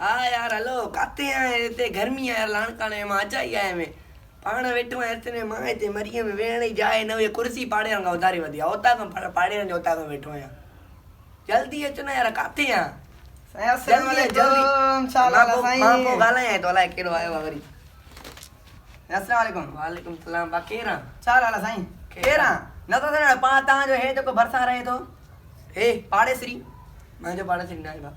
ها يار هلو ڪاٿي آهين هتي گرمي آهي يار لاڙڪاڻي ۾ مان اچائي آيم پاڻ ويٺو آهيان هتي ۾ مان هتي مريء ۾ ويهڻ جي جاء نه هئي ڪرسي پاڙي وارن کان اڌاري وڌي آهي اوطاق ۾ پاڙي وارن جي اوطاق ۾ ويٺو آهيان جلدي اچ نه يار ڪاٿي آهين سائين السلام جلدي اچ جلدي عليڪم ڇا حال مان آهي پوء سائين مان پوء ڳالهايان ٿو الائي ڪهڙو آيو آهي وري السلام عليڪم وعليڪم السلام با ڪير آن ڇا حال آهي سائين ڪير آن نه ٿو سڃاڻان پاڻ تان جو هي جيڪو ڀرسان رهي ٿو هي پاڙيسري منهنجو پاڙيسري ناهي با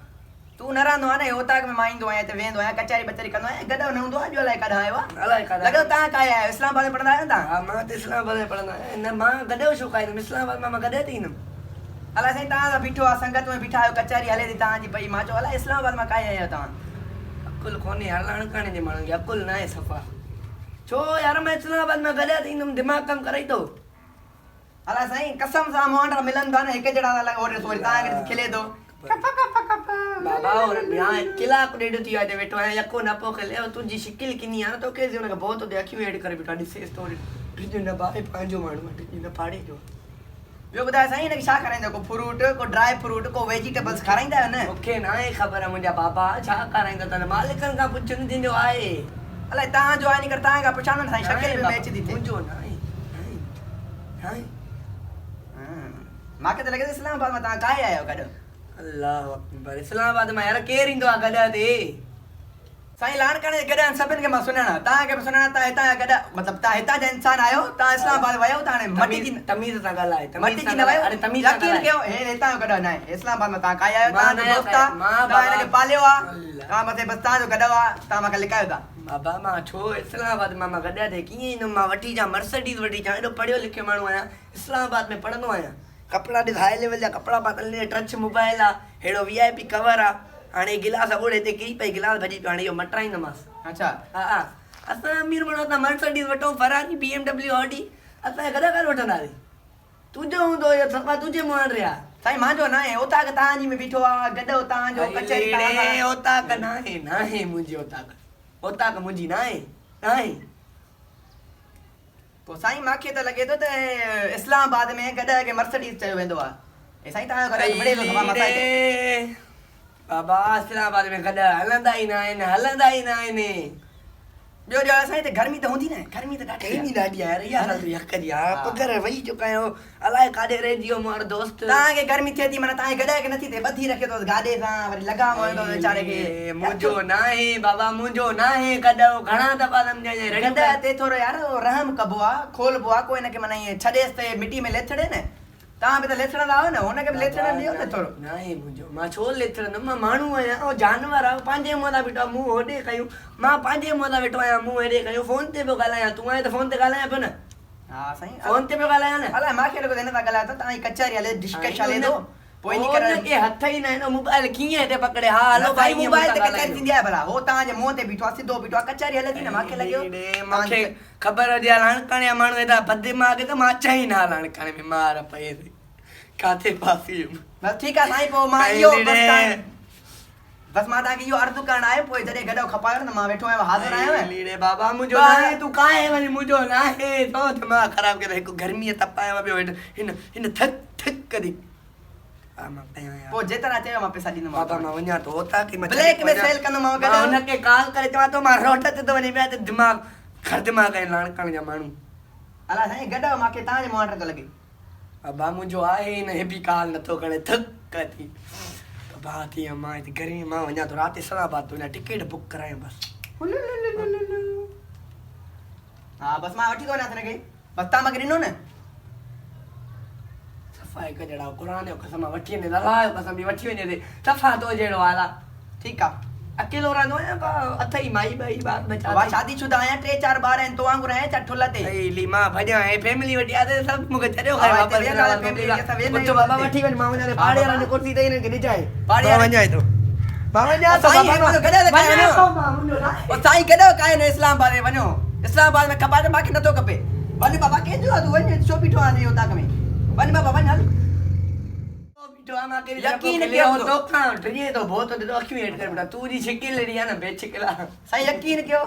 تون نه رهندو آهين نه هي اوطاق ۾ مان ايندو آهيان هتي ويهندو آهيان ڪچهري ٻچهري ڪندو آهيان گڏهه نه هوندو آهي اڄ الائي ڪاڏانهن آيو آهي الائي ڪاڏانهن لڳي ٿو تان ڪاهي آيا آهيو اسلام آباد ۾ پڙهندا آهيو نه تان ها مان ته اسلام آباد ۾ پڙهندو آهيان نه مان گڏهه ڇو کائيندم اسلام آباد مان مان گڏهه تي ايندم الائي سائين تان سان بيٺو آهي سنگت ۾ بيٺا آهيو ڪچهري هلي ٿي تان جي پئي مان چيو الائي اسلام آباد مان ڪاهي آيا آهيو تان عقل ڪونهي يار لاڙڪاڻي جي ماڻهن کي عقل ناهي صفا ڇو يار مان اسلام آباد مان گڏهه تي ايندم دماغ ڪم ڪرئي ٿو الا سائين قسم سان مون وٽ ملن ٿا نه هڪ جهڙا ٿا لڳن هوڏي سوري تان کي ڏسي کلي ٿو بابا اور يا ڪلاڪ ڏيڍ ٿي ويو آهي هتي ويٺو آهيان يڪو نه پيو کلي او تنهنجي شڪل ڪني آهي نه توکي ڏسي هن کي ڀؤ ٿو ٿئي اکيون هيٺ ڪري بيٺو آهي ڏسيس ٿو ڊڄ نه ڀاء هي پنهنجو ماڻهو آهي ڊڄ نه پاڙي جو آهي. ٻيو ٻڌايو سائين هن کي ڇا کارائيندا آهيو ڪو فروٽ ڪو ڊرائي فروٽ ڪو ويجيٽيبلز کارائيندا آهيو نه. مونکي ناهي خبر منهنجا بابا ڇا کارائيندا اٿن مالڪن کان پڇ نه جن جو آهي. الائي تان جو آهي ان ڪري تان کان پڇان ٿو نه سائين شڪل به ميچ ٿي ٿئي. منهنجو ناهي ناهي. مان کي ته لڳي ٿو اسلام آباد مان توهان ڪاهي آيا آهيو گڏ. الله اڪبر اسلام آباد مان يار ڪير ايندو آ گڏهه تي. سائين لاڙڪاڻي جا گڏهه آهن سڀن کي مان سڃاڻان توهان کي به سڃاڻان توهان هتان جا گڏهه مطلب توهان هتان جا انسان آهيو توهان اسلام آباد ويا ته هاڻي مٽجي تميز سان ڳالهاء مٽجي نه ويو يقين ڪيو هي هتان جو گڏهه ناهي اسلام آباد مان توهان ڪاهي آيا آهيو توهان جو دوست آ توهان هن کي پاليو آ توهان مٿي بس توهان جو گڏهه آ توهان مان کي لڪايو ٿا. بابا مان ڇو اسلام آباد مان مان گڏهه تي ڪيئن ايندم مان وٺي اچان مرسڊيز وٺي اچان ايڏو پڙهيو لکيو ماڻهو آهيان اسلام آباد ۾ پڙهندو آهيان ڪپڙا ڏس هاء ليول جا ڪپڙا پاتل آهن ٽچ موبائل آ ههڙو وي آء پي ڪور آ هاڻي هي گلاس آ اوڙي هتي ڪري پئي گلاس ڀڄي پيو هاڻي اهو مٽرائيندومانس اڇا ها ها اسان امير ماڻهو اسان مرسڊيز وٺون فراري بي ايم ڊبليو آڊي اسان گڏهه ڪانه وٺنداسين تنهنجو هوندو اهو صفا تنهنجي منهن ري آ. سائين مانجو ناهي اوطاق تهان جي ۾ بيٺو آ گڏهه تهان جو ڪچهري تهان سان. اڙي اوطاق ناهي ناهي منهنجي اوطاق اوطاق منهنجي ناهي ناهي. پوء سائين مانکي ته لڳي ٿو ته اسلام آباد ۾ گڏهه کي مرسڊيز چيو ويندو آ اي سائين تهان جو گڏهه ته مڙي ٿو صفا مسائي تي. بابا اسلام آباد ۾ گڏهه هلندا ئي ناهن هلندا ئي ناهن. ٻيو ڄاڻ سائين ته گرمي ته هوندي نه گرمي ته ڏاڍي گرمي ڏاڍي آهي يار اها ڳالهه ته حق جي آهي پگهر وهي چڪا آهيون الائي ڪاڏي رهجي ويو مون وارو دوست. توهان کي گرمي ٿئي ٿي معنيٰ توهان جي گڏهه کي نٿي ٿئي ٻڌي رکيو اٿس گاڏي سان وري لگام هڻندو اٿس ويچاري کي. منهنجو ناهي بابا منهنجو ناهي گڏهه گهڻا دفعا سمجهايائين رڙيون گڏهه تي ٿورو يار رحم ڪبو آ کولبو آ ڪو هن کي معنيٰ ائين ڇڏيس ته مٽي ۾ ليٿڙي نه. توهان به ته ليٿڙندا آهيو نه، هن کي به ليٿڙڻ ڏيو نه ٿورو. ناهي منهنجو، مان ڇو ليٿڙندم، مان ماڻهو آهيان، اهو جانور آهي، اهو پنهنجي منهن تان بيٺو آهي، منهن هوڏي ڪيون، مان پنهنجي منهن تان ويٺو آهيان، منهن هيڏي ڪيون، فون تي پيو ڳالهايان، تون آهين ته فون تي ڳالهايان پيو نه. ها سائين. فون تي پيو ڳالهايان نه. الائي مان کي لڳو ته هن سان ڳالهايو ٿو، توهان جي ڪچهري هلي، ڊسڪش هلي ٿو، پوء انهي ڪري. هن کي هٿ ئي ناهي نه، موبائل ڪيئن هتي پڪڙي، ها هلو ڀائي سائين موبائل تي ڪچهري ٿيندي آهي ڀلا، هو توهان جي منهن تي بيٺو آهي، سڌو بيٺو آهي، ڪچهري هلي ٿي نه، مان کي لڳيو. مان کي خبر هجي ها لاڙڪاڻي جا ماڻهو ايڏا بددماغ ته مان اچان ئي نه ها لاڙڪاڻي ۾ مار پئي ٿي ڪاٿي ڦاسي ويم. بس ٺيڪ آ سائين پوء مان اهو بس تان بس مان توهان کي اهو عرض ڪرڻ آيم پوء جڏهن گڏهه کپايو نه ته مان ويٺو آهيان حاضر آهيان. ليڙي بابا منهنجو ناهي تون ڪاهي وڃ منهنجو ناهي تو دماغ خراب ڪيو هڪ گرميء تپايو ٻيو هن هن ٿڪ ٿڪ ڪري پوء جيترا چيو مان پئسا ڏيندومانو. بابا مان وڃان ٿو اوطاق مان بليڪ ۾ سيل ڪندومانو گڏهه. مان هن کي ڪال ڪري چوان ٿو مان روڊ تي ٿو وڃي پيا ته دماغ خر دماغ آهن لاڙڪاڻي جا ماڻهو. الا سائين گڏهه مان کي توهان جي منهن ٿو لڳي. بابا منهنجو آهي ئي نه هي به ڪال نٿو کڻي ٿڪ ٿي تباهه ٿي ويم مان هتي گرمي مان وڃان ٿو رات اسلام آباد ٿو وڃان ٽڪيٽ بڪ ڪرايان بس. ها بس مان وٺي ٿو وڃان هن کي بس توهان مان کي ڏنو نه. صفا هڪ جهڙا قرآن جو قسم آ وٺي وڃي الله جو قسم به وٺي وڃي تي صفا تو جهڙو حال آ. ٺيڪ آ. اڪيلو رهندو آهيان ڪا اٿئي مائي ٻائي ٻار ٻچا بابا شادي شده آهيان ٽي چار ٻار آهن تو وانگر آهيان ڇا ٺلهه تي. اي لي مان ڀڄان ۽ فيملي وٺي آ ته سڀ مونکي چريو کائي واپس اٿ بابا وٺي وڃ مان وڃان ٿو پاڙي وارن جي ڪرسي تي هنن کي ڏجانء مان وڃان ٿو مان وڃان ٿو سائين بابا وڃان ٿو مان منهنجو ناهي. او سائين ڪيڏو ڪاهي نه اسلام آباد ۾ وڃو اسلام آباد ۾ کپائي ته مانکي نٿو کپي وڃ بابا ڪنهن جو آ تون وڃ ڇو بيٺو آهين سائين اوطاق ۾ وڃ بابا وڃ هل. يقين ڪيو توکان ڊڄي ٿو ڀوت ٿو اکيون هيٺ ڪري بيٺو تون جي شڪل اهڙي آ نه بي شڪلا. سائين يقين ڪيو.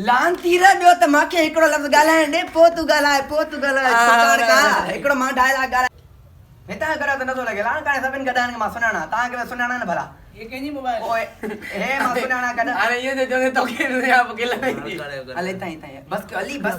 لعنتي ره ٻيو ته مانکي هڪڙو لفظ ڳالهائڻ ڏي پو تون ڳالهاء پو تون ڳالهاء ڇوڪاڻ ڪا هڪڙو مان ڊائلاگ ڳالهاء. هتان جو گڏهه ته نٿو لڳي. لاڙڪاڻي سڀن گڏهن کي مان سڃاڻان. توهان کي به سڃاڻان نه ڀلا. هي ڪنهن جي موبائل؟ پوء هي مان سڃاڻان گڏهه. هاڻي اهو ٿو چوين توکي به سڃاڻان پوء کل ايندي. هل هتان هتان بس ڪيو علي بس.